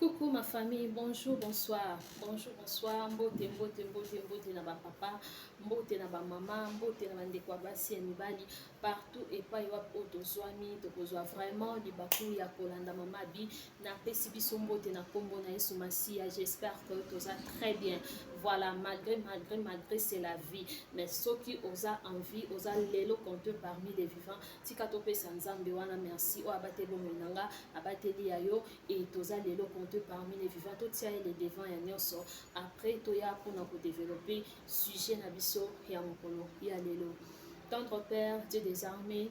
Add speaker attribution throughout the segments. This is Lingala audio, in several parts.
Speaker 1: Coucou ma famille, bonjour, bonsoir, bonjour, bonsoir, mbote, mbote, mbote, mbote na ba papa, mbote na ba mama, mbote na bandeko ya basi ya mibali, partout epai wapi oyo tozwami, tokozwa vraiment libaku ya kolanda mama Bi, napesi biso mbote na kombo na Yesu Masiya, j'espère que toza très bien. Voilà, malgré, malgré, malgré, c'est la vie. Mais soki oza en vie, oza lelo compte parmi les vivants, tika topesa Nzambe wana merci, oyo abateli bomoi na nga, abateli ya yo, et toza lelo compte parmi les vivants, totia ye le devant ya nyonso, après toya mpona kodévelopper sujet na biso ya mokolo ya lelo. Tendre Père, Dieu des armées,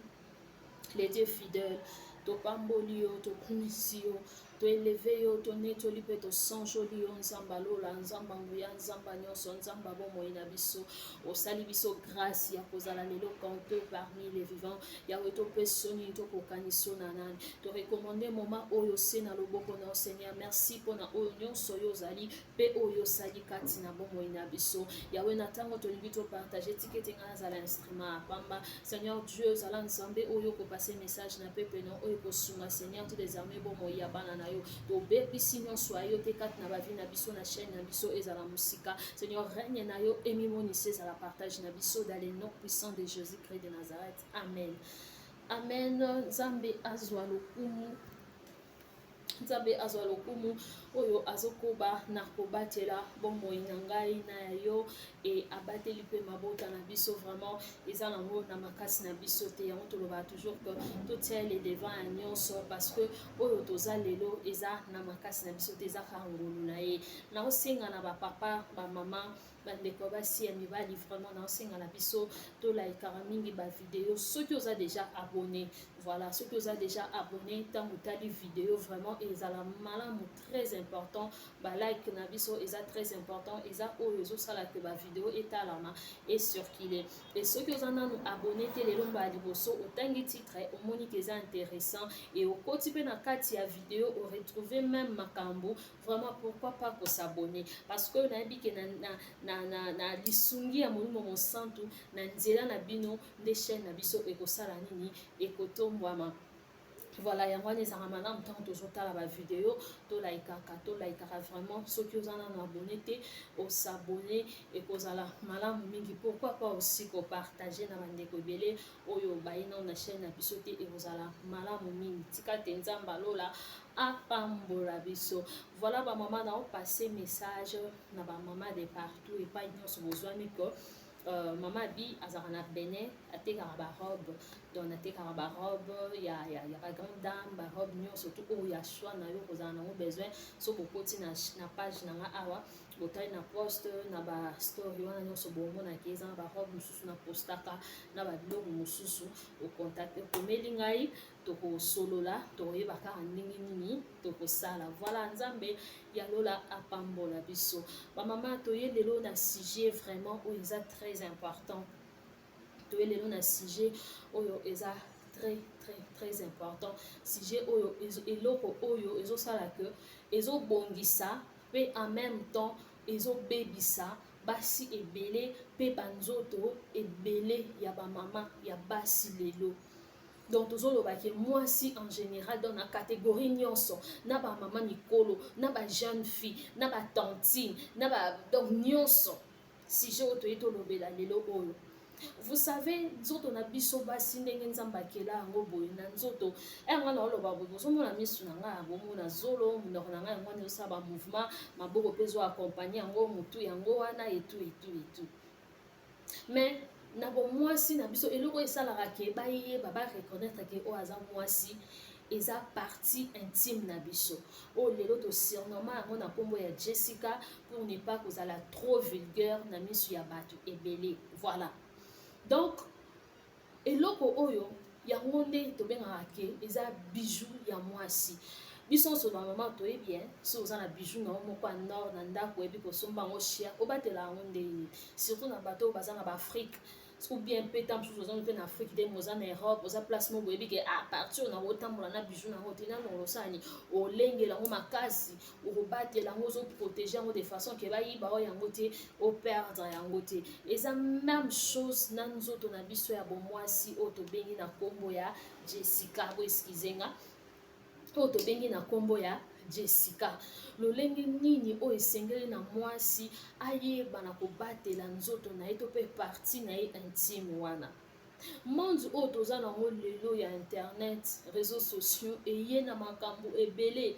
Speaker 1: les dieux fidèles, topamboli yo, tokumisi yo, toélever yo, tonetoli mpe tosanjoli yo, Nzambe alola, Nzambe nguya, Nzambe nyonso, Nzambe bomoi na biso. Osali biso grâce ya kozala lelo compte parmi les vivants. Yawe, topesi nini, tokokaniso na nani? Torecommander moment oyo se na loboko na yo, Seigneur. Merci mpona oyo nyonso oyo ozali mpe oyo osali kati na bomoi na biso. Yawe, na ntango tolingi topartager, tika ete ngai nazala instrument ya pamba. Seigneur Dieu, ozala Nzambe oyo okopasser message na peuple na oyo ekosunga, Seigneur Dieu des armées, bomoi ya bana na yo. Tobebisi nyonso ya yo te kati na bavie na biso, na chaîne na biso, ezala mosika. Seigneur, règne na yo emimonisi, ezala partage na biso, dans le nom puissant de Jésus Christ de Nazareth, amen, amen. Nzambe azwa lokumu, Nzambe azwa lokumu oyo azokoba na kobatela bomoi na ngai na ya yo e abateli mpe mabota na biso. Vraiment, eza nango na makasi na biso te. Yango tolobaka toujours que totia le devant ya nyonso, parce que oyo toza lelo eza na makasi na biso te, eza kaka ngolu na ye. Naosenga na bapapa, bamama, bandeko basi ya mibali, vraiment naosenga na biso tolikaka mingi bavideo. Soki oza déjà abonné, voilà, soki oza déjà abonné, ntango otali video, vraiment ezala malamu, très important, balike na biso eza très important, eza oyo ezosala ke bavideo etalama, ecirculer. E soki oza nanu abonné te, lelo mbala liboso otangi titre, omoni ke eza intéressant e okoti mpe na kati ya video, oretrouve même makambo, vraiment pourquoi pas kos'abonner? Parce que nayebi ke na lisungi ya Molimo Mosantu, na nzela na bino nde chaîne na biso ekosala nini? Ekotombwama. Voilà, yango wana ezalaka malamu ntango tozotala bavideo, tolikaka, tolikaka vraiment. Soki oza nano abonné te, os'abonner, ekozala malamu mingi. Pourquoi pas aussi kopartager na bandeko ebele oyo baye nano na chaîne na biso te? Ekozala malamu mingi. Tika te Nzambe alola apambola biso. Voilà, bamama, na opasser message na bamama de partout epai nyonso bozwami ko mama Bi azalaka na Benin, atekaka barobe. Donc atekaka barobe ya bagrande dame, barobe nyonso to oyo ya choix na yo kozala nango besoin. Soki okoti na page na nga awa, botali na poste, na bastory wana nyonso, bomonaki eza na barobe mosusu na postaka na babiloko mosusu. Ocontacter, okomeli ngai, tokosolola, tokoyeba kaka ndenge nini tokosala. Voilà, Nzambe ya lola apambola biso. Bamama, toye lelo na sujet vraiment oyo eza très important. Toye lelo na sujet oyo eza très très très important, sujet oyo eloko oyo ezosala ke ezobongisa mpe en même temps ezobebisa basi ebele mpe banzoto ebele ya bamama ya basi lelo. Donc tozoloba ke mwasi en général, donc na catégorie nyonso, na bamama mikolo, na bajeune fille, na batantine, na ba, donc nyonso, sujet oyo toye tolobela lelo oyo. Vous savez, nzoto na biso basi, ndenge Nzambe akela yango boye na nzoto nga na oloba boye, bozomona misu na ngai, bomona zolo, monoko na ngai, yango wana ezosala bamouvement, maboko mpe ezoaccompagner yango, motu yango wana, etu etu etu. Mais na bomwasi na biso, eloko esalaka ke bayeba, bareconnaître ke oyo aza mwasi, eza partie intime na biso oyo lelo tosurnommer yango na nkombo ya Jessica, pour ne pas kozala trop vulgaire na miso ya bato ebele. Voilà, donc eloko oyo yango nde tobengaka ke eza bijou ya mwasi. Biso nyonso bamama toyebi, so oza na bijou na yo moko ya nord na ndako, oyebi kosomba yango cher, obatela yango ndenge, surtout na bato oyo baza na baAfrique ou bien mpe ta mosusu oza mpe na Afrique te, oza na Europe, oza place moko, boyebi ke à partir na otambola na bijou nango te, nano osala nini? Olengela yango makasi, okobatela yango, ozoprotéger yango de façon ke bayiba oyo yango te, operdre yango te. Eza même chose na nzoto na biso ya bomwasi oyo tobengi na nkombo ya Jessica. Bo excuser nga, oyo tobengi na nkombo ya Jessica, lolenge nini oyo esengeli na mwasi ayeba na kobatela nzoto na ye to mpe partie na ye intime wana. Monde oyo toza nango lelo ya internet, réseaux sociaux, eye na makambo ebele.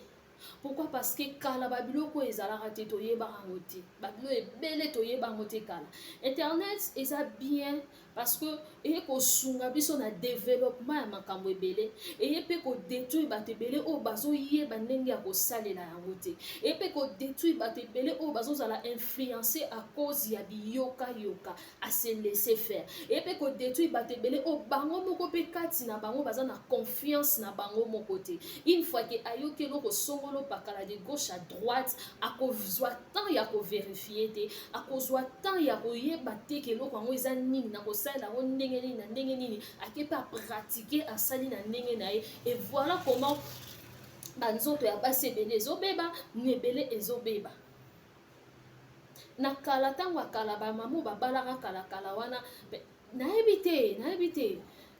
Speaker 1: Pourquoi? Parce que kala babiloko oyo ezalaka te, toyebaka yango te. Babiloko ebele toyeba yango te kala. Internet eza bien parce que eye kosunga biso na développement ya makambo ebele, eye mpe kodétruire bato ebele oyo bazoyeba ndenge ya kosalela yango te, eye mpe kodétruire bato ebele oyo bazozala influencé à cause ya biyokayoka, à se laisser faire, eye mpe kodétruire bato ebele oyo bango moko mpe kati na bango baza na confiance na bango moko te. Une fois ke ayoki eloko songolo pakala de gauche à droite, akozwa temps ya kovérifier te, akozwa temps ya koyeba te ke eloko yango eza nini, na kosalela yango ndenge nini, na ndenge nini. Ake mpe apratiquer, asali na ndenge na ye, et voilà comment banzoto ya basi ebele ezobeba, ebele ezobeba. Na kala, ntango ya kala, bamama babalaka kalakala wana, nayebi te, nayebi te,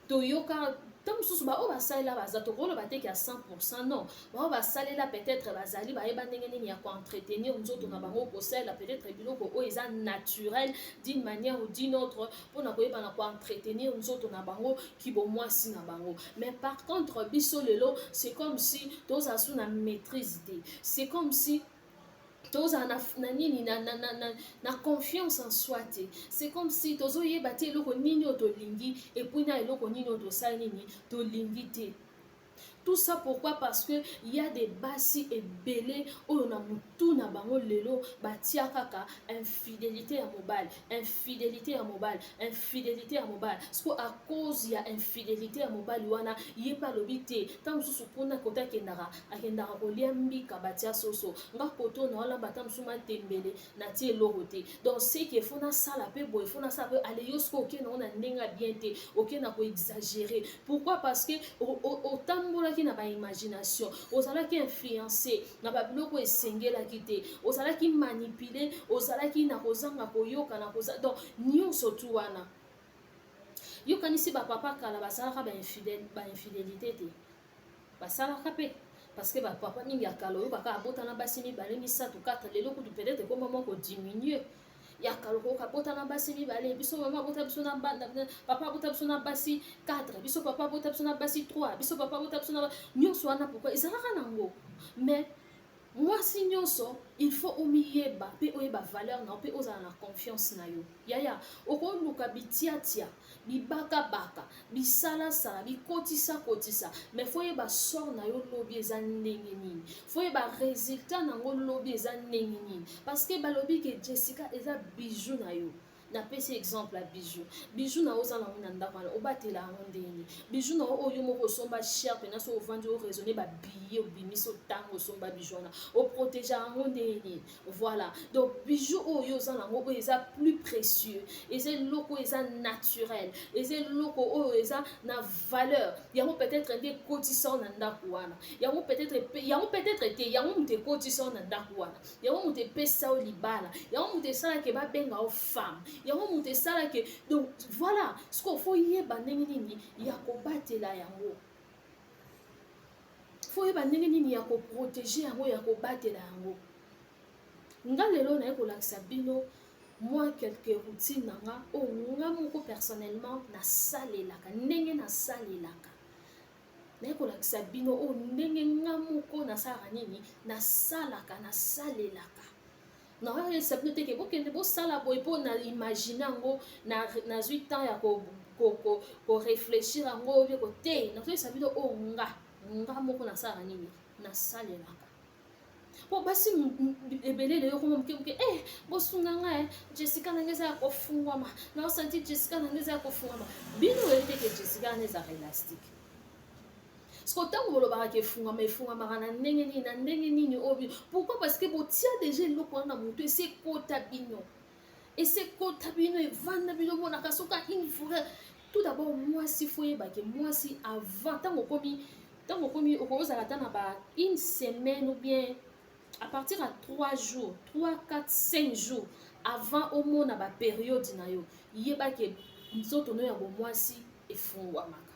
Speaker 1: toyoka ntango mosusu baoyo basalela baza, tokoloba te ke ya 100, non. Baoyo basalela peut-être bazali bayeba ndenge nini ya koentretenir nzoto na bango, kosalela peut-être biloko oyo eza naturel d'une manière ou d'une autre mpona koyeba na koentretenir nzoto na bango, kibomwasi na bango. Mais par contre biso lelo, c'est comme si tozala su na maîtrise te, c'est comme si tozala na nini, na confiance en soi te, c'est comme si tozoyeba te eloko nini oyo tolingi et puis na eloko nini oyo tosali nini tolingi te. Tout ça pourquoi? Parce que y a des basi ebele oyo na mutu na bango lelo batia kaka infidélité ya mobali, infidélité ya mobali, infidélité ya mobali. Siko à cause ya infidélité ya mobali wana, ye mpe alobi te, ntango mosusu mpona kote akendaka, akendaka kolia mbika batia soso, nga koto na olamba ata mosusu matembele, natie eloko te. Donc c'est que faut nasala mpe boye, faut nasala mpe ale. Yo siko okende ngo na ndenge ya bien te, okende na koexagérer. Pourquoi? Parce que otambolaki na baimagination, ozalaki influencé na babiloko esengelaki te, ozalaki manipulé, ozalaki na kozanga koyoka na koza. Donc nyonso tu wana, yokanisi bapapa kala basalaka bainfidélité te, basalaka mpe, parce que bapapa mingi ya kala oyokaka abotana basi mibale, misato, 4. Lelo kutu peut-être ekoma moko diminue. Ya kala okoyoka abotana basi mibale, biso mama abota biso na papa abota biso na basi 4, biso papa abota biso na basi 3, biso papa abota biso na nyonso wana. Pourquoi? Ezalaka nango. Mais mwasi nyonso, il faut omiyeba mpe oyeba valeur na yo mpe ozala na confiance na yo. Yaya, okoluka bitiatia, bibakabaka, bisalasala, bikotisakotisa, mais faut oyeba sort na yo lobi eza ndenge nini, faut oyeba résultat nango lobi eza ndenge nini. Parce que balobi ke Jessica eza bijou na yo. Napesi exemple ya bijou. Bijou na yo oza nango na ndako wana, obatela yango ndenge? Bijou na yo oyo moko osomba cher mpena, so ovandi oraisonner, babillet obimisi, otango osomba bijou wana, oprotéger yango ndenge nini? Voilà. Donc bijou oyo oza nango, oyo eza plus précieux, eza eloko oyo eza naturel, eza eloko oyo eza na valeur. Yango peut-être nde ekotisa yo na ndako wana, yango peut-être, yango peut-être te, yango moto ekotisa yo na ndako wana, yango moto epesa yo libala, yango moto esalaka babenga yo femme, yango moto esalaka. Donc voilà ce que faut yeba, ndenge nini ya kobatela yango, faut yeba ndenge nini ya koprotéger yango, ya kobatela yango. Nga lelo naye kolakisa bino mwa quelques routine na nga oyo nga moko personnellement nasalelaka, ndenge nasalelaka. Naye kolakisa bino oyo ndenge nga moko nasalaka nini, nasalaka, nasalelaka. Nakoyebisa bino te ke bokende bosala boye, mpo na imagine yango, nazwi temps ya koréfléchir yango oyo te. Nakoyebisa bino oyo nga moko nasalaka nini, nasalelaka. Mpo basi ebele lelo koma moke moke, bosunga ngai, Jessica na ngai eza ya kofungwama, naosentir Jessica na ngai eza ya kofungwama. Bino oyebi te ke Jessica wana ezaka élastique. Siko ntango bolobaka ke efungwama, efungwamaka na ndenge nini, na ndenge nini oyo? Pourquoi? Parce que botia déjà eloko wana na motu, esi ekota bino, esi ekota bino, evanda bino. Omonaka soki une fois, tout d'abord mwasi, faut oyebake mwasi avant ntango okomi, ntango okomi, okozala ata na ba une semaine ou bien à partir ya 3 jours, 3, 4, 5 jours avant omona bapériode na yo, yebake nzoto no ya bomwasi efungwamaka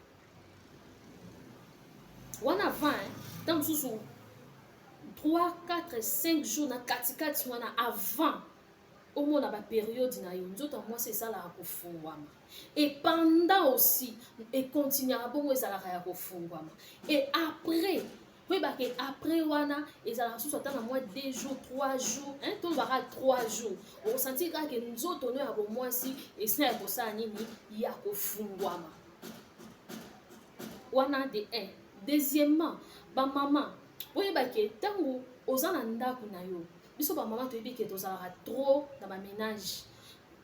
Speaker 1: wana. Avant ntango mosusu 3, 4, 5 jours na katikati wana, avant omona baperiode na yo, nzoto ya mwasi esalaka kofungwama. Et pendant aussi, econtinuaka bongo, ezalaka ya kofungwama. Et après, koyebake après wana ezalaka susu ata na mwa 2 jours, 3 jours, tolobaka 3 jours, okosentir kaka nzoto no ya bomwasi esina ya kosala nini, ya kofungwama wana. De 1. Deuxièmement, bamama, oyebake ntango oza na ndako na yo, biso bamama toyebi ke tozalaka trop na baménage.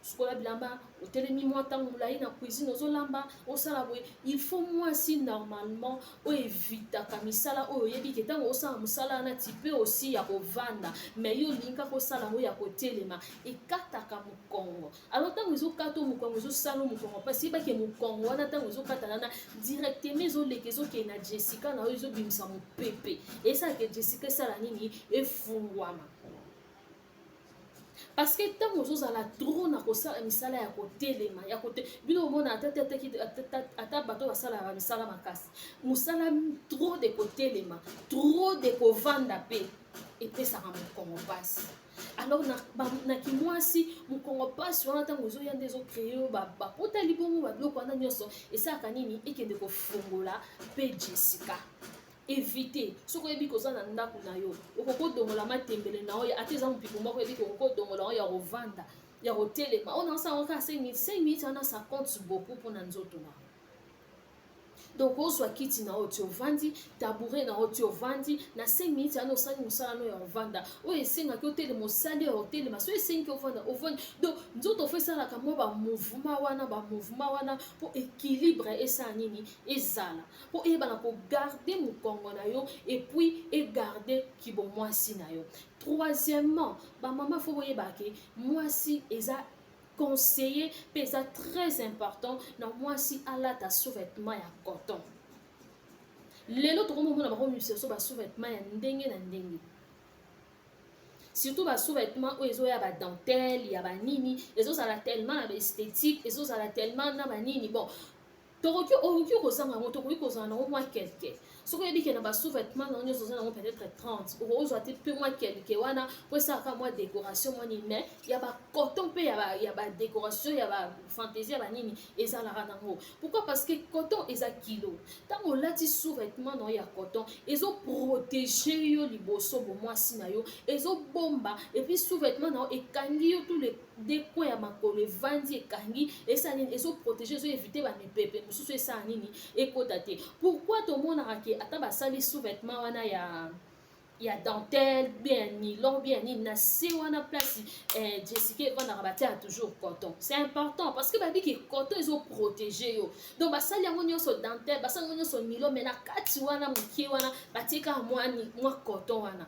Speaker 1: Sukola bilamba, otelemi mwa ntango molai na cuisine, ozolamba, osala boye. Il faut mwasi normalement oyo evitaka misala oyo oyebi ke ntango osala mosala wana, type aussi ya kovanda, mais yo olingi kaka osala yango ya kotelema, ekataka mokongo. Alors ntango ezokata mokongo, ezosala mokongo mpasi. Yebake mokongo wana, ntango ezokata wana, directement ezoleka, ezokende na Jessica na oyo ezobimisa mopepe, esalaka Jessica esala nini? Efungwama. Parce que ntango ozozala trop na kosala misala ya kotelema, ya kote bino omona ata ata bato basalaka misala makasi, mosala trop de kotelema, trop de kovanda mpe epesaka mokongo mpasi. Alors na kimwasi, mokongo mpasi wana, ntango ezoya nde ezocréer oyo bapota libongo, babiloko wana nyonso esalaka nini? Ekende kofungola mpe Jessica. Évite, soki oyebi koza na ndako na yo, okoki odongola matembele na oyo, ata eza mopiku moko, oyebi okoki odongola oyo ya kovanda, ya kotelema. Oyo naosala kaka 5 minutes, 5 minutes wana, ça compte beaucoup mpona nzoto na. Donc ozwa kiti na oyo ti ovandi, tabouret na oyo ti ovandi, na 5 minutes wana osali mosala no ya ovanda. Oyo esengaki otelema, osali ya otelema. So esengi ovanda, ovandi. Donc nzoto faut esalaka mwa bamouvement wana, bamouvement wana mpo équilibre esala nini? Ezala, mpo eyebana kogarder mokongo na yo et puis egarder kibomwasi na yo. Troisièmement, bamama, faut boyebake mwasi eza conseillé mpe eza très important na mwasi alata sous-vêtement ya coton. Lelo tokomomona bakomibisa so basous-vêtement ya ndenge na ndenge, surtout basous-vêtement oyo ezoya badentelle ya banini, ezozala tellement na baesthétique, ezozala tellement na banini. Bon, tokoki, okoki kozanga yango, tokoki kozala nango mwa quelque. Soki oyebi ke na basous-vêtement nango nyonso oza nango peut-être 30, okozwa te mpe mwa quelque wana po esalaka mwa décoration, mwa nini. Mais ya bacoton mpe ya badécoration, ya bafantaisie, ya banini, ezalaka nango. Pourquoi? Parce que coton eza kilo. Ntango olati sous-vêtement na yo ya coton, ezoprotéger yo liboso bomwasi na yo, ezobomba. Et puis sous-vêtement na yo ekangi yo tous les deux coins ya makolo, evandi, ekangi, esala nini? Ezoprotéger, ezoéviter bamipepe mosusu esala nini? Ekota te. Pourquoi tomonaka ke ata basali sous-vêtement wana ya dentelle, bien nylon, bien nini, na se wana, place Jessica evandaka, batiaka toujours coton? C'est important parce que babiki coton ezoprotéger yo. Donc basali yango nyonso dentelle, basali yango nyonso nylon, mais na kati wana mokie wana batie kaka mwa coton wana.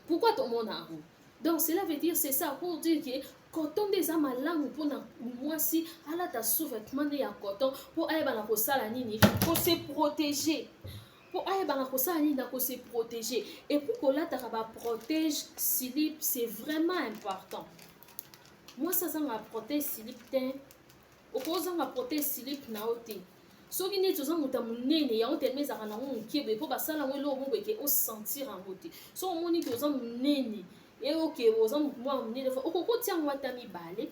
Speaker 1: Pourquoi tomona yango? Donc cela veut dire, c'est ça pour dire que coton nde eza malamu mpona mwasi alata sous-vêtement nde ya coton, mpo ayebana kosala nini? Kose protéger. Mpo ayebaka kosala nini? Na kose protéger. Et puis kolataka baprotège slip, c'est vraiment important. Mwasi azanga protège slip te. Okozanga protège slip na yo te soki neti oza moto ya monene. Yango telema ezalaka nango moke boye, mpo basala yango eloko moko eke osentir yango te. So omoni ke oza monene, eoke oza motu mwa monene, okokotia yango ata mibale,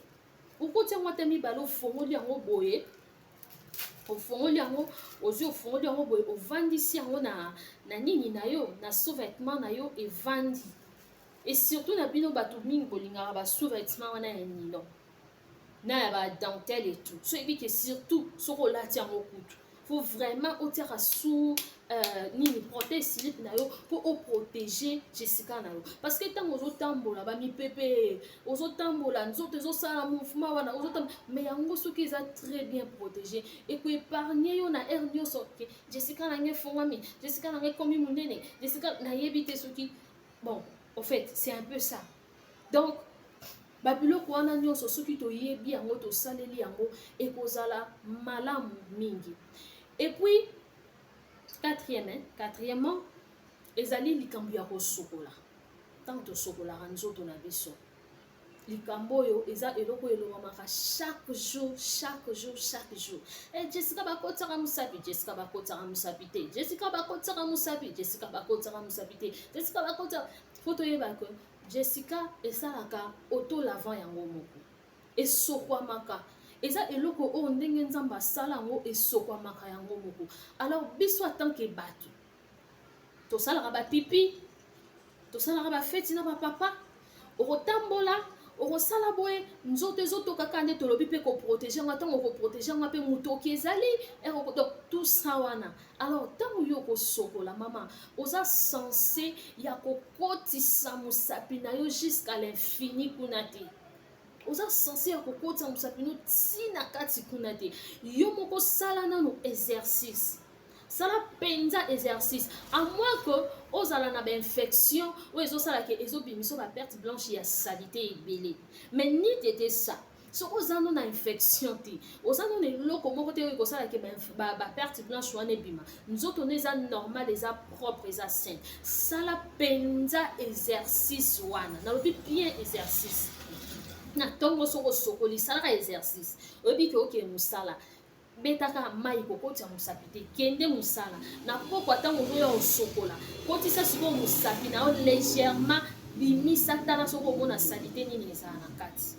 Speaker 1: okotia yango ata mibale, ofongoli yango boye, ofongoli yango, ozwi, ofongoli yango boye, ovandisi yango na nini na yo, na sous-vêtement na yo, evandi. Et surtout na bino bato mingi bolingaka basous-vêtement wana ya nylon na ya badentelle et tout, so yebi ke surtout soki olati yango kutu, faut vraiment otiaka sous nini, protège slip na yo, mpo oprotéger Jessica na yo. Parce que ntango ozotambola, bamipepe, ozotambola, nzoto ezosala mouvement wana, ozotambola, mais yango soki eza très bien protégé, ekoépargner yo na aire nyonso ke Jessica na ngai efongwami, Jessica na ngai ekomi monene, Jessica nayebi te soki. Bon, au fait, c'est un peu ça. Donc babiloko wana nyonso, soki toyebi yango, tosaleli yango, ekozala malamu mingi. Et puis quatrième, hein, quatrièmement, ezali likambo ya kosokola. Ntango tosokolaka nzoto na biso, Likambo oyo eza eloko oyo elobamaka chaque jour, chaque jour, chaque jour. E Jessica bakotisaka mosapi, Jessica bakotisaka mosapi te, Jessica bakotisaka mosapi, Jessica bakotisaka mosapi te, Jessica bakotisaka. Faut toyeba ke Jessica esalaka auto lavant yango moko, esokwamaka. Eza eloko oyo ndenge Nzambe asala yango, esokwamaka yango moko. Alors biso en tant que bato, tosalaka bapipi, tosalaka bafeti na bapapa, okotambola, okosala boye, nzoto ezotokaka nde tolobi mpe koprotéger yango. Ntango okoprotéger yango mpe motoki ezali, donc tout ça wana. Alors ntango yo okosokola, mama, oza censé ya kokotisa mosapi na yo jusqu'à l'infini kuna te. Oza censé ya kokotisa mosapi no ntina kati kuna te. Yo moko sala nano exercice, sala mpenza exercice, à moins que ozala na bainfection oyo ezosalaka ezobimisa baperte blanche ya saleté ebele. Mais nini ete ça, soki oza no na infection te, oza no na eloko moko te oyo ekosalaka baperte blanche wana ebima, nzoto no eza normal, eza propre, eza sainte, sala mpenza exercice wana. Nalobi bien, exercice na ntongo. Soki osokoli, salaka exercice. Oyebi ke okende mosala, betaka mai, kokotisa mosapi te, kende mosala. Na pokwa, ntango ozoya osokola, kotisa sikoyo mosapi na yo légèrement, bimisa, tala soki omona saleté nini ezala na kati.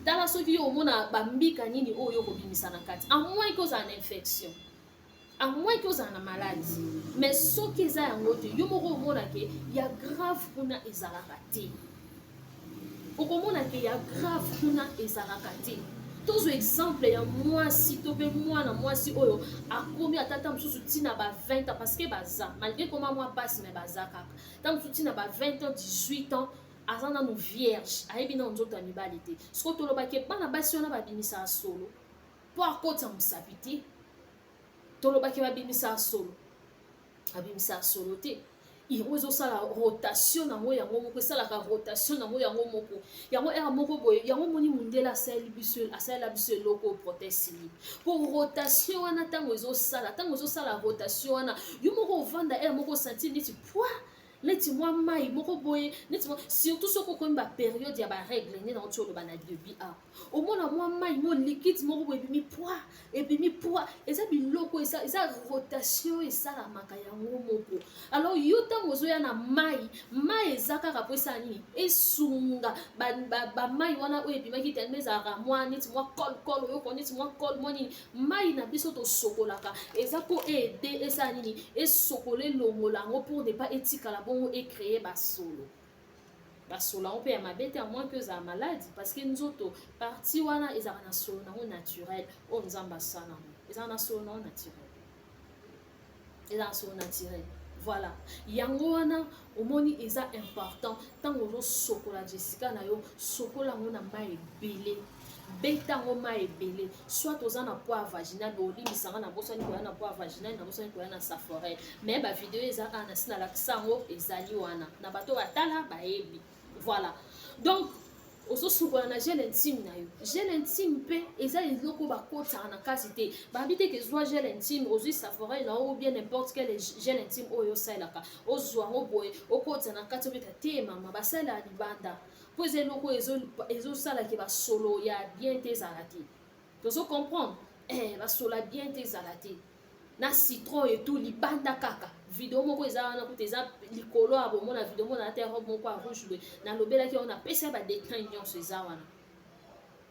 Speaker 1: Tala soki yo omona bambika nini oyo okobimisa na kati, à moins ke ozala na infection, à moins ke ozala na maladie. Mais soki eza yango te, yo moko omona ke ya grave kuna ezalaka te. Okomona ke ya grave kuna ezalaka te. Tozwa exemple ya mwasi to mpe mwana mwasi oyo akomi ata ta mosusu ntina ba 20 ans, parce que baza, malgré koma mwa mpasi, mais baza kaka ta mosusu ntina ba 20 ans, 18 ans, aza nanu vierge, ayebi nano nzoto ya mibali te. Sikoyo tolobaki bana basi wana babimisaka solo mpo akotisa mosapi te? Tolobaki babimisaka solo? Abimisaka solo te. Yango ezosala rotation nango yango moko, esalaka rotation nango yango moko. Yango ere moko boye, yango moni mondele asaleli biso, asalela biso eloko protège slip mpo rotation wana. Ntango ezosala rotation wana, yo moko ovanda, ere moko osentir neti poids, neti mwa mai moko boye, neti mwa, surtout soki okomi bapériode ya barègle nde nango ti oloba na début a, omona mwa mai mo liquide moko boye ebimi poids, ebimi poids. Eza biloko eza rotation esalamaka yango moko. Alors yo ntango ozoya na mai, mai eza kaka po esala nini? Esunga bamai wana oyo ebimaki. Tellement ezalaka mwa neti mwa colle-colle, oyoko neti mwa colle, mwa nini. Mai na biso tosokolaka eza mpo aide, esala nini? Esokola, elongola yango pour ne pas etikala bongo, ecréer basolo. Basolo yango mpe ya mabe te, à moins que ezala maladie, parce que nzoto, partie wana ezalaka na solo nango naturel oyo Nzambe asala yango. Ezalaka na solo nango naturel, eza na solo naturel. Voilà, yango wana omoni eza important. Ntango ozosokola Jessica na yo, sokola yango na mai ebele, beta yango mai ebele. Soit oza na poire vaginal, olimbisanga, nabosani koya na poire vaginal, nabosani koya na Saforel, mais bavideo eza awa na si nalakisa yango, ezali wana na bato batala bayebi. Voilà, donc ozosukola na gel intime na yo. Gel intime mpe eza eloko bakotisaka na kati te. Babi te ke zwa gel intime, ozwi Saforel na yo ou bien n'importe quel gel intime oyo osalelaka, ozwa yango boye, okotisa na kati, obeta te. Mama, basalelaka libanda mpo eza eloko oyo ezosalaka basolo ya bien te ezala te. Tozo comprendre, basolo ya bien te ezala te na citron et tout, libanda kaka. Video moko eza wana kuta, eza likolo ya bomona video moko na te, robe moko ya rouge boye, nalobelaki yango, napesa badétail nyonso eza wana,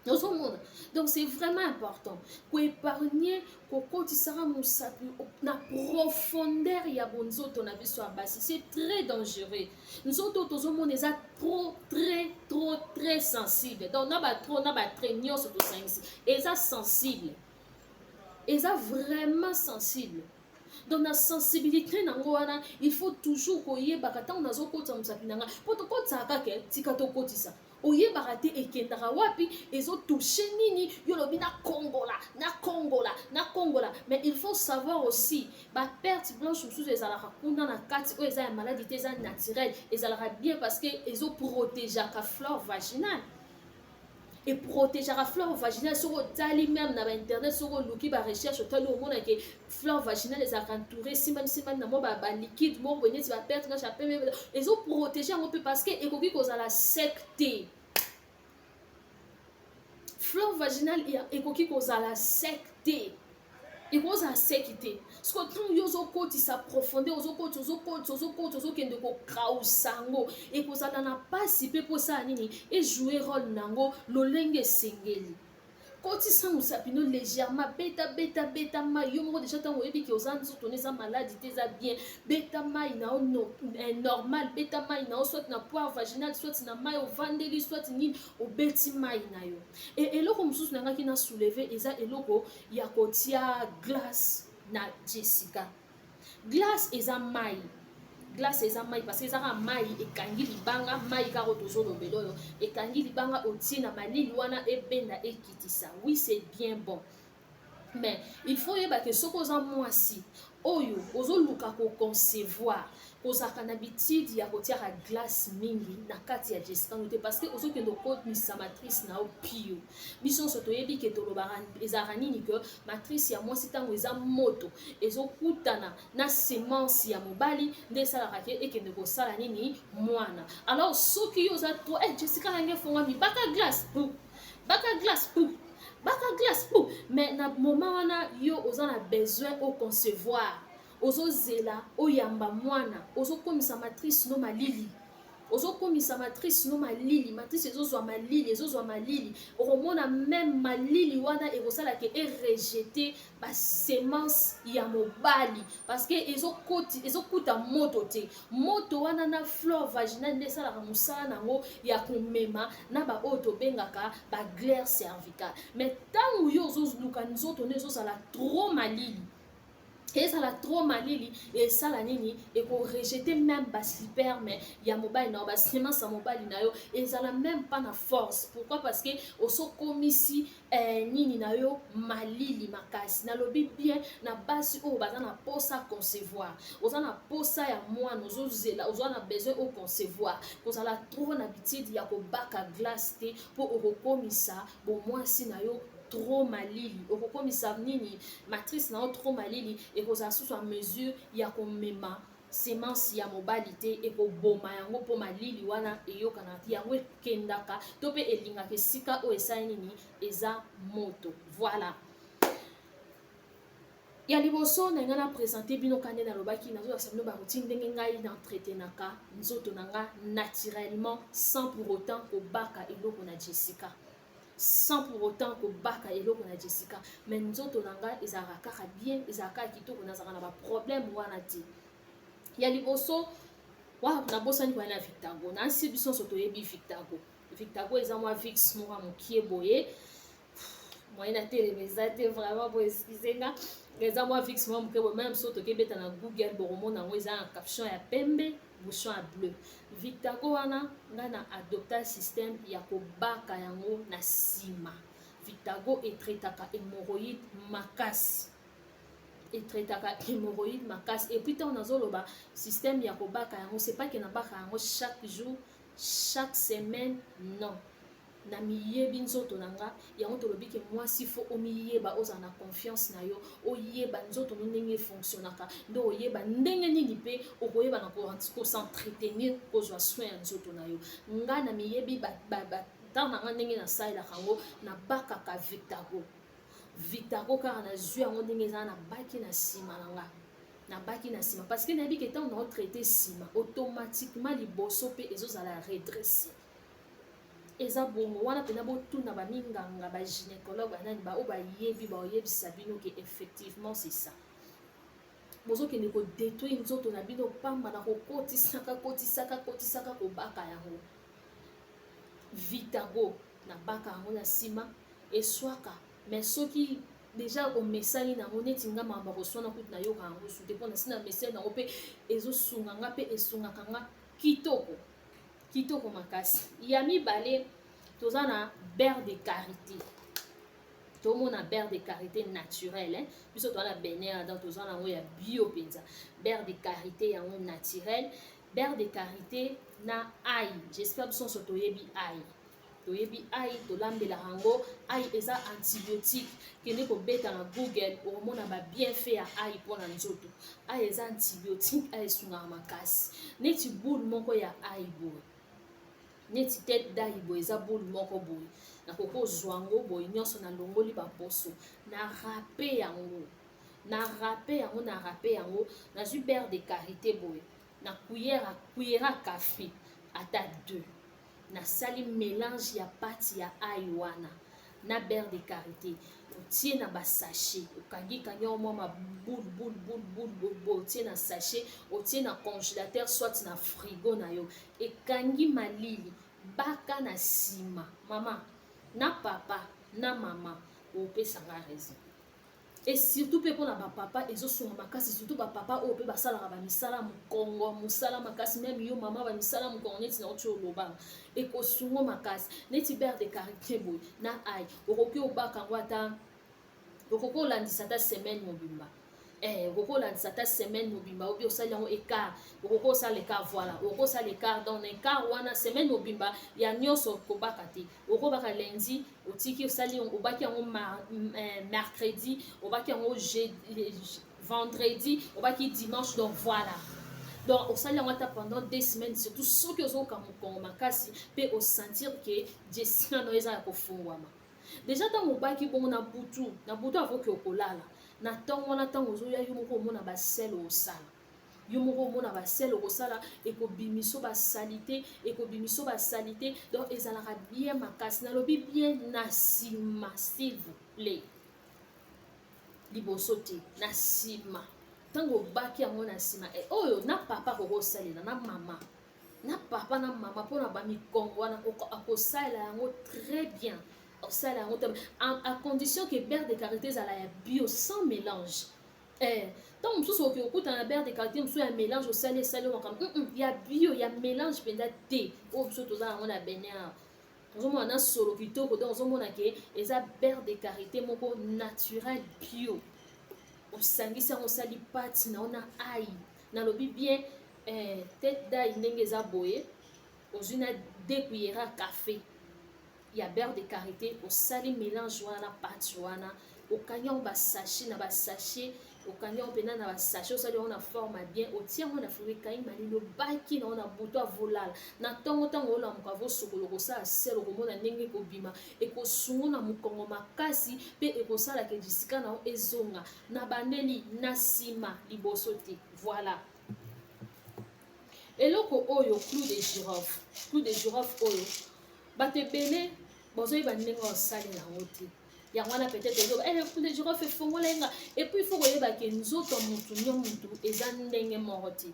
Speaker 1: ozomona. Donc c'est vraiment important koépargner kokotisaka mosapi na profondeur ya bonzoto na biso ya basi. C'est très dangereux. Nzoto tozomona eza trop, très, trop, très sensible. Donc na batrop na batrait nyonso tosangisi, eza sensible, eza vraiment sensible. Donc na sensibilité nango wana, il faut toujours koyebaka ntango nazokotisa mosapi na nga, mpo tokotisaka kaka, tika tokotisa, oyebaka te ekendaka wapi, ezotouche nini. Yo lobi nakongola, nakongola, nakongola, mais il faut savoir aussi baperte blanche mosusu ezalaka kuna na kati, oyo eza ya maladie te, eza naturel, ezalaka bien parce que ezoprotégeaka flore vaginale, eprotégeaka flore vaginale. Soki otali même na bainternet, soki oluki barecherche, otali, omonake flore vaginale ezalaka entouré, esimbami simbami na mwa baliquide moko boye neti baperte blanche ya pembe. Ezoprotéger yango mpe parce que ekoki kozala sec te. Flore vaginale ekoki kozala sec te, ekozala sec te. Siko ntango yo ozokotisa profondeur, ozokotisa, ozokotisa, ozokotisa, ozokende kokausa yango, ekozala na mpasi mpe mposala nini ejoue role na yango lolenge esengeli. Kotisa mosapi no légèrement, beta beta beta mai yo moko. Déjà ntango oyebi ke oza nzoto no eza maladi te, eza bien, beta mai na yo no, normal. Beta mai na yo soit na poire vaginale, soit na mai ovandeli, soit nini, obeti mai na yo. E eloko mosusu nangaki na soulever eza eloko ya kotia glace na Jessica. Glace eza mai, glace eza mai parce que ezaka mai ekangi libanga, mai kaka oyo tozolobela oyo ekangi libanga, otie na malili wana, ebenda, ekitisa. Oui, c'est bien bon, mais il faut oyeba ke soki oza mwasi oyo ozoluka koconcevoir, kozalaka na habitude ya kotiaka glace mingi na kati ya Jessica no te, parce que ozokende okomisa matrice na yo pio. Biso nyonso toyebi ke tolobaka ezalaka nini, ke matrice ya mwasi ntango eza moto, ezokutana na semence ya mobali, nde esalaka ke ekende kosala nini? Mwana. Alors soki yo oza to Jessica nange efongwami, baka glace pu, baka glace pu, baka glace pu, mais na moment wana yo oza na besoin oconcevoir, ozozela oyamba mwana, ozokomisa matrice no malili, ozokomisa matrice no malili. Matrice ezozwa malili, ezozwa malili. Okomona même malili wana ekosalaka erejeter basemence ya mobali, parce que ezokuta moto te. Moto wana na flore vaginale nde esalaka mosala nango ya komema na baoyo tobengaka baglaire cervicale. Mais ntango yo ozoluka nzoto nde ezozala trop malili, ezala trop malili, esala nini? Ekorejeter même basperme ya mobali na yo, basemence ya mobali na yo ezala même pas na force. Pourquoi? Parce que osokomisi nini na yo malili makasi. Nalobi bien na basi oyo baza na posa concevoir. Oza na posa ya mwana, ozozela, oza na besoin oconcevoir, kozala trop na habitude ya kobaka glace te, mpo okokomisa bomwasi na yo trop malili, okokomisa nini, matrice na yo trop malili, ekozala susu ya mesure ya komema semence ya mobali te, ekoboma yango, mpo malili wana eyokanaka te. Yango ekendaka to mpe elingaka esika oyo esali nini? Eza moto. Voilà. Ya liboso na ngai na présente bino ka nde nalobaki, nazolakisa bino baroutine ndenge ngai na entretenaka nzoto na nga naturellement, sans pour autant kobaka eloko na Jessica, sans pour autant kobaka eloko na Jessica. Mais nzoto na ngai ezalaka kaka bien, ezalaka kaka kitoko, nazalaka na baproblème wana te. Ya liboso wa nabosani koya na Victago. Nasi biso nyonso toyebi Victago. Victago eza mwa Vicks moko ya mokie boye, moyen na telema eza te, vraiment bo excuse nga. Eza mwa Vicks moko moke boye, même so tokebeta na Google bokomona yango, eza na capuchon ya pembe, bouchon ya bleu. Victago wana, ngai na adopta système ya kobaka yango na nsima. Victago etraitaka hémorroïde makasi, etraitaka hémorroïde makasi. Et puis ntango nazoloba système ya kobaka yango, c'est pas ke nabaka yango chaque jour, chaque semaine, non. Na miyebi nzoto na nga. Yango tolobi ke mwasi faut omiyeba, ozala na confiance na yo, oyeba nzoto no ndenge efonctionnaka, nde oyeba ndenge nini mpe okoyeba na kos'entretenir, kozwa soin ya nzoto na yo. Nga na miyebi ntango na nga ndenge nasalelaka yango, nabakaka Victago. Victago kaka nazwi yango ndenge eza, nabaki na nsima na nga, nabaki na nsima, parce que nayebi ke ntango naotraite nsima, automatiquement liboso mpe ezozala redressé. Eza bongo wana mpena. Botuna baminganga, bagynécologue, banani baoyo bayebi, baoyebisa bino ke effectivement c'est ça. Bozokende kodétruire nzoto na bino pamba na kokotisaka, kotisaka, kotisaka, kobaka yango. Vitago, nabaka yango na nsima, eswaka. Mais soki déjà omesani nango neti nga, makambo koswana kutu nayoka yango su te, mpona si na mesani nango mpe ezosunga nga mpe esungaka nga kitoko, kitoko makasi. Ya mibale, toza na beurre de karité. Tomona beurre de karité naturel, hein? Biso toza na Benin, donc toza nango ya bio mpenza. Beurre de karité yango naturel, beurre de karité na ail. J'espère biso nyonso toyebi ail, toyebi ail, tolambelaka yango. Ail eza antibiotique. Kende kobeta na Google, okomona babienfait ya ail mpona nzoto. Ail eza antibiotique, ail esungaka makasi. Neti boule moko ya ail boye. Neti tete d'ail boye, eza boule moko boye, nakoki kozwa yango boye nyonso, nalongoli baposo, na râper yango, na râper yango, na râper yango. Nazwi beurre de karité boye na cuillère à café ata 2, nasali mélange ya pâte ya ail wana na beurre de karité. Otie na basachet, okangi kangi yango mwa maboule boule boule boule boule, otie na sachet, otie na congélateur soit na frigo na yo, ekangi malili. Baka na nsima, mama na papa na mama opesanga raison. Et surtout mpe mpona bapapa, ezosunga makasi, surtout bapapa oyo mpe basalaka bamisala mokongo, mosala makasi. Même yo mama, bamisala mokongo neti na oti olobanga, ekosungo makasi. Neti beurre de karité boye na ail, okoki obaka yango, ata okoki olandisa ata semaine mobimba. Okoki olandisa ata semaine mobimba, obi osali yango écart, okoki osala écart, voilà, okoki osala écart. Donc na écart wana, semaine mobimba ya nyonso kobaka te. Okobaka lundi, otiki, osali, obaki yango mercredi, obaki yango vendredi, obaki dimanche. Donc voilà, donc osali yango ata pendant 2 semaines, surtout soki ozoyoka mokongo makasi mpe osentir ke jesina no eza ya kofungwama déjà. Ntango obaki bongo na butu, na butu avoki okolala, na ntongo wana, ntango ozoya, yo moko omona basele osala, yo moko omona basele okosala, ekobimiso basaleté, ekobimiso basaleté. Donc ezalaka bien makasi. Nalobi bien na nsima, s'il vous plaît, liboso te, na nsima. Ntango obaki yango na nsima, oyo na papa akokosalela, na mama, na papa na mama, mpona bamikongo wana akosalela yango très bien. Osalela yango te à condition que beurre de karité ezala ya bio, sans mélange. Ntango mosusu okoki kokutana na beurre de karité mosusu ya mélange, osali, esali makambo ya bio, ya mélange mpenza te. Oyo biso toza yango na Benin awa, ozomona na solo kitoko. Donc ozomona ke eza beurre de karité moko naturel, bio. Osangisi yango, osali pâte na yo na ail. Nalobi bien, tête d'ail ndenge eza boye, ozwi na 2 cuillère à café ya beurre de karité, osali mélange wana na pâte wana, okangi yango basachet na basachet, okangi yango mpena na basachet, osali yango na forme ya bien, otia yango na frigo, ekangi malili. Obaki nango na butu, avolala na ntongo. Ntango olamuka, avosokola, okosala sel, okomona ndenge ekobima. Ekosungo na mokongo makasi mpe ekosalaka esika na yo ezonga na bandeli na nsima, liboso te. Voilà eloko oyo, clou de girofle. Clou de girofle oyo, bato ebele bazoyeba ndenge osalela yango te. Yango wana peut-être ezoba clou de girofle efongola ye nga. Et puis il faut koyeba ke nzoto mutu nyo mutu eza ndenge moko te.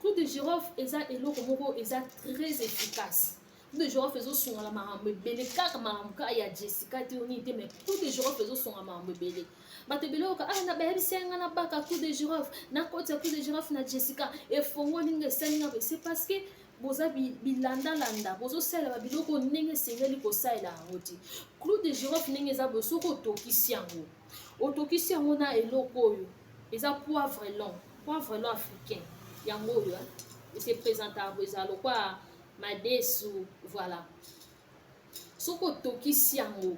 Speaker 1: Clou de girofle eza eloko moko eza très efficace. Clou de girofle ezosungala makambo ebele, kaka makambo kaka ya Jessica te, onini te, mais clou de girofle ezosunga makambo ebele. Bato ebele oyoka ah, na bayebisi nga na baka clou de girofle, nakoti ya clou de girofle na Jessica, efongoli nga, esali nga. C'est parce que boza bilandalanda, bozosalela babiloko ndenge esengeli kosalela yango te. Clou de girofle ndenge eza boye, soki otokisi yango, otokisi yango na eloko oyo eza poivre long, poivre long africain, yango oyo ese présentable, ezala lokwa madesu. Voilà, soki otokisi yango,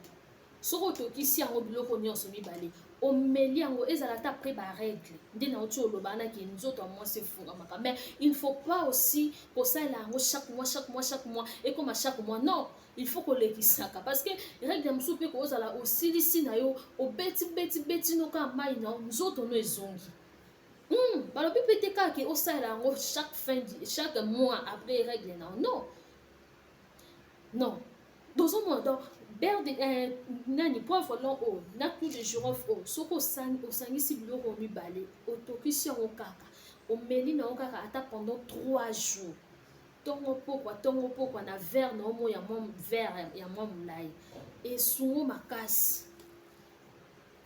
Speaker 1: soki otokisi yango biloko nyonso mibale, omeli yango, ezala ata après barègle nde nauti oloba wanaki, nzoto ya mwasi efungamaka. Mais il faut pas aussi kosalela yango chaque mois, chaque mois, chaque mois, ekoma chaque mois. Non, il faut kolekisaka, parce que règle mosusu mpe kozala osilisi na yo, obeti beti beti noka mai na yo, nzoto no ezongi. Balobi mpe te kaka osalela yango chaque fin, chaque mois après règle na yo. Non, non. Tozomona donc beurre de nani, poivre long oyo na clou de girofle oyo, soki osangisi biloko mibale, otokisi yango kaka, omeli na yango kaka ata pendant 3 jours, ntongo pokwa, ntongo pokwa, na verre na yo mo ya mwa verre ya mwa molai, esungo makasi,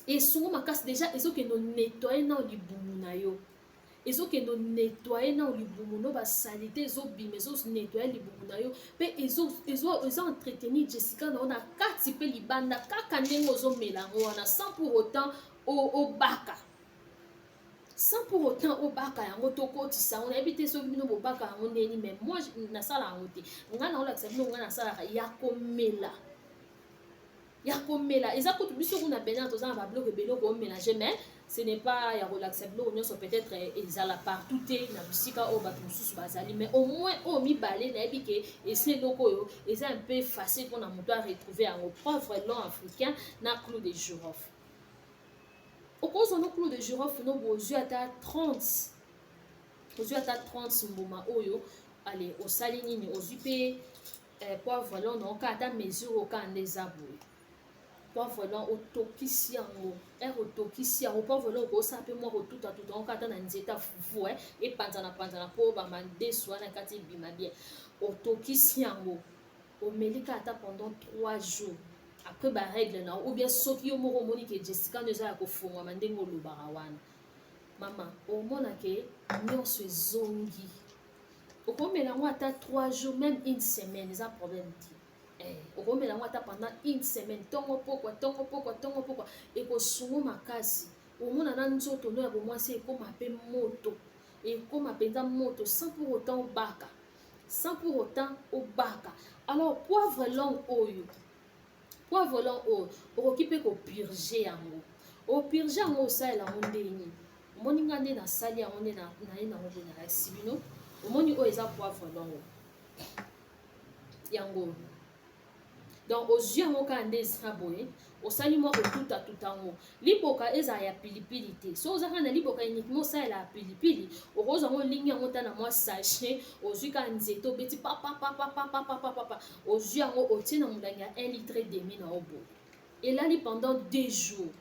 Speaker 1: esungo makasi. Déjà ezokende onettoyer na libumu na yo, ezokende onettoyer na libumu no, basaleté ezobima, ezonettoyer libumu na yo mpe ezo entretenir Jessica na yo na kati mpe libanda, kaka ndenge ozomela yango wana, sans pour autant obaka, sans pour autant obaka yango, tokotisa yango. Nayebi te soki bino bobaka yango ndeni, mais moi nasala yango te. Ngai naolakisa bino, ngai nasalaka ya komela. Ya komela eza kutu, biso kuna Benin toza na babiloko ebele okomélange, mais ce n'est pas ya kolakisa biloko nyonso. Peut-être ezala partout te na bisika oyo bato mosusu bazali, mais au moins oyo mibale nayebi ke esi eloko oyo eza un peu facile mpona moto aretrouve yango: poivre long africain na clou de girofle. Okozwa no clou de girofle, no bozwi ata 30, ozwi ata 30 mbuma oyo. Ale, osali nini? Ozwi mpe poivre long na oka ata mesure oka nde eza boye. Poivre long, otokisi yango. Ere otokisi yango, poivre long, okosala mpe mwa kotutatuta yango ata na nzete ya fufu, epanzana panzana mpo bamandesu wana kati ebima bien. Otokisi yango, omelika ata pendant 3 jours après barègle na, ou bien soki yo moko omoni ke Jessica ndo eza ya kofungwama ndenge olobaka wana, mama, omona ke nyonso ezongi. Okomela yango ata 3 jours, même une semaine, eza problème te. Okomela yango ata pendant une semaine, ntongo pokwa, ntongo pokwa, ntongo pokwa, ekosungo makasi. Omona na nzoto no ya bomwasi ekóma mpe moto, ekóma mpenza moto, sans pour autant obaka, sans pour autant obaka. Alors poivre long oyo, poivre long oyo, okoki mpe kopurge yango. Opurge yango, osalela yango ndenge nini? Omoni nga nde nasali yango, nde naye nango boye, nalakisi bino. Omoni oyo eza poivre long yango. Donc ozwi yango kaka nde eza boye, osali mwa kotutatuta yango. Liboka ezala ya pilipili te. So oza kaka na liboka uniquement osalela ya pilipili, okozwa yango, olingi yango ta na mwa sachet, ozwi kaka nzete, obeti papapapapapapapa, ozwi yango, otie na molangi ya 1 litre demi na yo boye. Elali pendant 2 jours,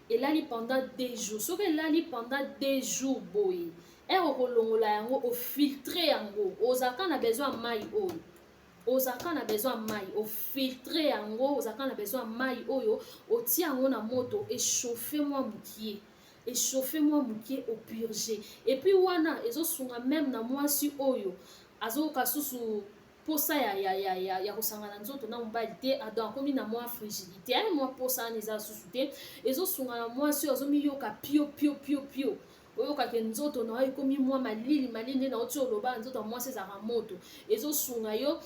Speaker 1: elali pendant 2 jours. Soki elali pendant 2 jours boye, ere okolongola yango, ofiltre yango. Ozalaka na besoin ya mai oyo, ozalaka na besoin ya mai, ofiltre yango. Ozalaka na besoin ya mai oyo, otia yango na moto, echauffe mwa mokie, echauffe mwa mokie, opurge. Et puis wana ezosunga même na mwasi oyo azoyoka susu posa ya kosangana nzoto na mobali te, donc akomi na mwa frigidité, mwa posa wana eza susu te. Ezosunga na mwasi oyo azomiyoka pio pio pio pio, oyokaka nzoto na yo ekomi mwa malili malili, nde nauti oloba nzoto ya mwasi ezalaka moto. Ezosunga yo,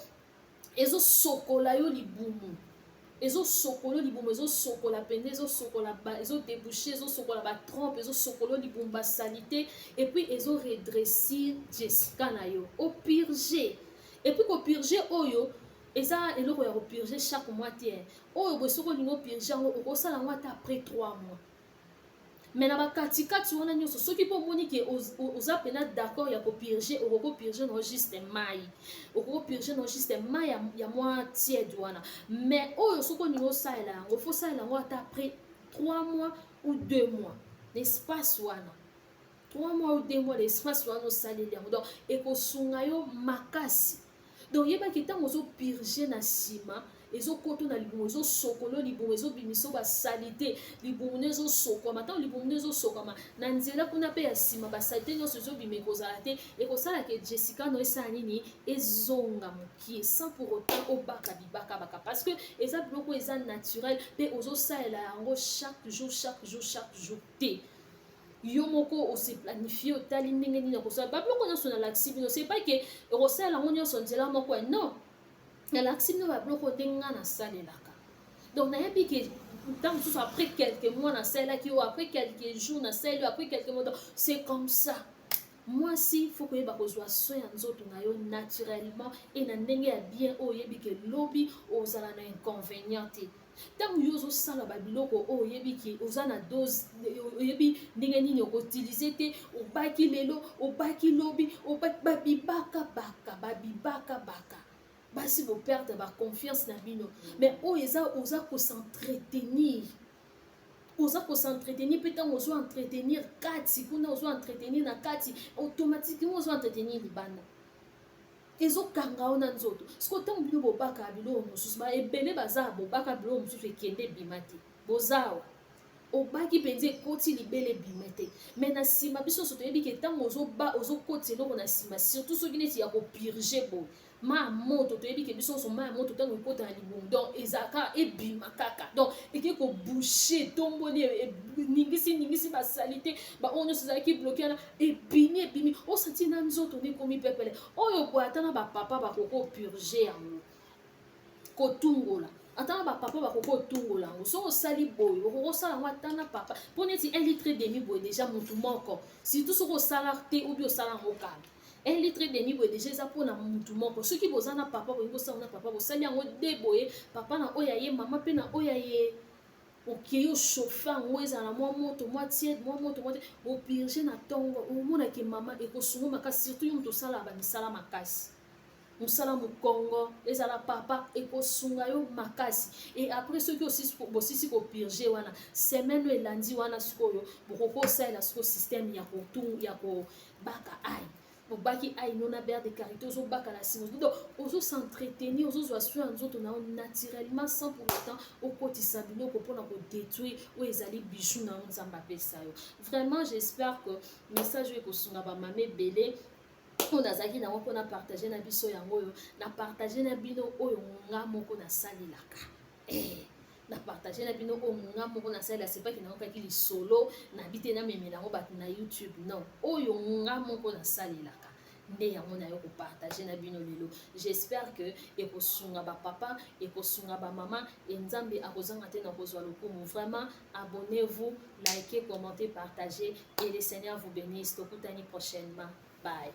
Speaker 1: ezosokola yo libumu, ezosokola libumu, ezosokola mpenza, ezosokola, ezodébouche, ezosokola batrompe, ezosokola libumu, basaleté, et puis ezoredresser Jessica na yo. Opurge, et puis kopurge oyo eza eloko ya kopurge chaque mois te. Oyo boye, soki olingi opurge yango, okosala yango ata après 3 mois. Mais na bakatikati wana nyonso, soki mpo omoni ke oza mpena d'accord ya kopurge, okoki kopurge no juste mai, okoki kopurge no juste mai ya mwa tiède wana. Mais oyo, soki olingi osalela yango, faut osalela yango ata après 3 mois ou 2 mois, l'espace wana, 3 mois ou 2 mois, l'espace wana osaleli yango. Donc ekosunga yo makasi. Donc yebaki, ntango ozopurge, na nsima ezokota na libumu, ezosokola libumu, ezobimisa basaleté. Libumu no ezosokwama. Ntango libumu no ezosokwama, na nzela kuna mpe ya nsima, basaleté nyonso ezobima, ekozala te. Ekosalaka Jessica no esala nini? Ezonga mokie, sans pour autant obaka bibakabaka, parce que eza biloko eza naturel mpe ozosalela yango chaque jour, chaque jour, chaque jour te. Yo moko ose planifie, otali ndenge nini okosala babiloko nyonso nalakisi bino. C'est pas ke okosalela yango nyonso nzela moko, non. Nalakisi bino babiloko ndenge nga nasalelaka. Donc nayebi ke ntango mosusu après quelques mois nasalelaki oyo, après quelques jours nasaleli oyo, après quelques mois. Donc c'est comme ça. Mwasi, faut koyeba kozwa soin ya nzoto na yo naturellement e na ndenge ya bien oyo oyebi ke lobi ozala na inconvénient te. Ntango yo ozosala babiloko oyo, oyebi ke oza na dose, oyebi ndenge nini okoutilize te. Obaki lelo, obaki lobi, babibakabaka, babibakabaka. Basi, boperdre baconfiance na bino. Mais oyo eza, oza kos'entretenir, oza kos'entretenir mpe ntango ozo entretenir kati kuna, ozo entretenir na kati, automatiquement ozo entretenir libanda, ezokanga yo na nzoto. Siko ntango bino bobaka biloko mosusu, ebele baza bobaka biloko mosusu, ekende ebima te. Boza awa, obaki mpenza, ekoti libele, ebima te. Mais na nsima, biso nyonso toyebi ke ntango ozokotisa eloko na nsima, surtout soki neti ya kopurge boye, ma ya moto, toyebi ke biso nyonso, ma ya moto ntango ekota na libumu, donc ezalaka ebima kaka. Donc eke kobouche, etomboli, eningisi ningisi basaleté, baoyo nyonso ezalaki bloqué wana, ebimi, ebimi. Osati na nzoto nde ekomi pepele. Oyo boye, ata na bapapa bakoki opurge yango, kotungola. Ata na bapapa bakoki kotungola yango. Soki osali boye, okoki kosala yango ata na papa, mpo neti 1 litre demi boye déjà motu moko, surtout soki osala te obi osala yango kala, 1 litre demi boye déjà eza mpona mutu moko. Soki boza na papa, bolingi bosala na papa, bosali yango de boye, papa na oyo aye, mama mpe na oyo aye. Okei ochauffe yango, ezala na mwa moto mwa tiède, mwa moto mwa tiède, bopurge na ntongo. Omonake mama, ekosunga makasi, surtout yo moto osalaka bamisala makasi, mosala mokongo. Ezala papa, ekosunga yo makasi. Et après, soki bosisi kopurge wana, semaine oyo elandi wana, sikoyo bokoki osalela sikoyo système ya kobaka ail. Obaki ail no na beurre de karité, ozobaka na nsima. Donc ozos'entretenir, ozozwa soin ya nzoto na yo naturellement, sans pour autant okotisa biloko mpona kodétruire oyo ezali bijou na yo Nzambe apesa yo. Vraiment, j'espère que message oyo ekosunga bamama ebele. Oyo nazalaki nango mpona partage na biso yango oyo na partage na bino, oyo nga moko nasalelaka, na partage na bino oyo nga moko nasalela. Sepaki nayokaki lisolo nabi te namemela yango bato na YouTube. Non, oyo nga moko nasalelaka nde yango nayo kopartage na bino lelo. J'espère que ekosunga bapapa, ekosunga bamama, e Nzambe akozanga te na kozwa lokumu. Vraiment, abonnez-vous, likez, commentez, partagez et le Seigneur vous bénisse. Tokutani prochainement, bye.